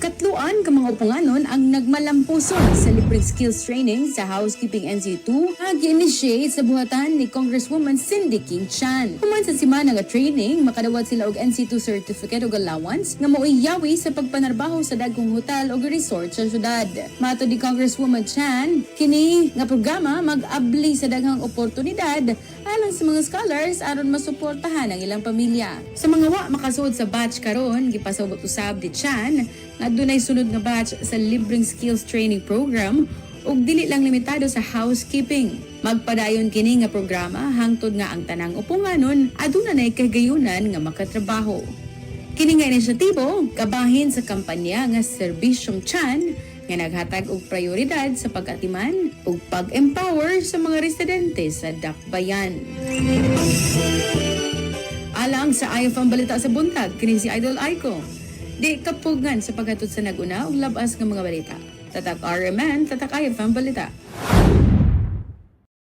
Katluan ka mga uponganon ang nagmalampuson sa libreng skills training sa Housekeeping NC2 nga gi-initiate sa buhatan ni Congresswoman Cindy King Chan. Human sa simana nga training, makadawat sila og NC2 certificate ug allowance nga mao'y yawi sa pagpanarbaho sa dagkong hotel ug resort sa syudad. Matod ni Congresswoman Chan, kini nga programa mag-abli sa daghang oportunidad alang sa mga scholars aron masuportahan ang ilang pamilya. Sa mga wa makasuod sa batch karon, gipasabot usab ni Chan nga dunay sunod nga batch sa libreng skills training program ug dili lang limitado sa housekeeping. Magpadayon kini nga programa hangtod nga ang tanang uponganon aduna nay kahigayunan nga makatrabaho. Kini nga inisyatibo kabahin sa kampanya nga Serbisyong Chan nga naghatag og prioridad sa pag-atiman ug pag-empower sa mga residente sa Dakbayan. Alang sa IFM Balita sa Buntag, kini si Idol Aiko. Di kapugngan sa paghatod sa naguna ug labas nga mga balita. Tatak RMN, Tatak IFM Balita.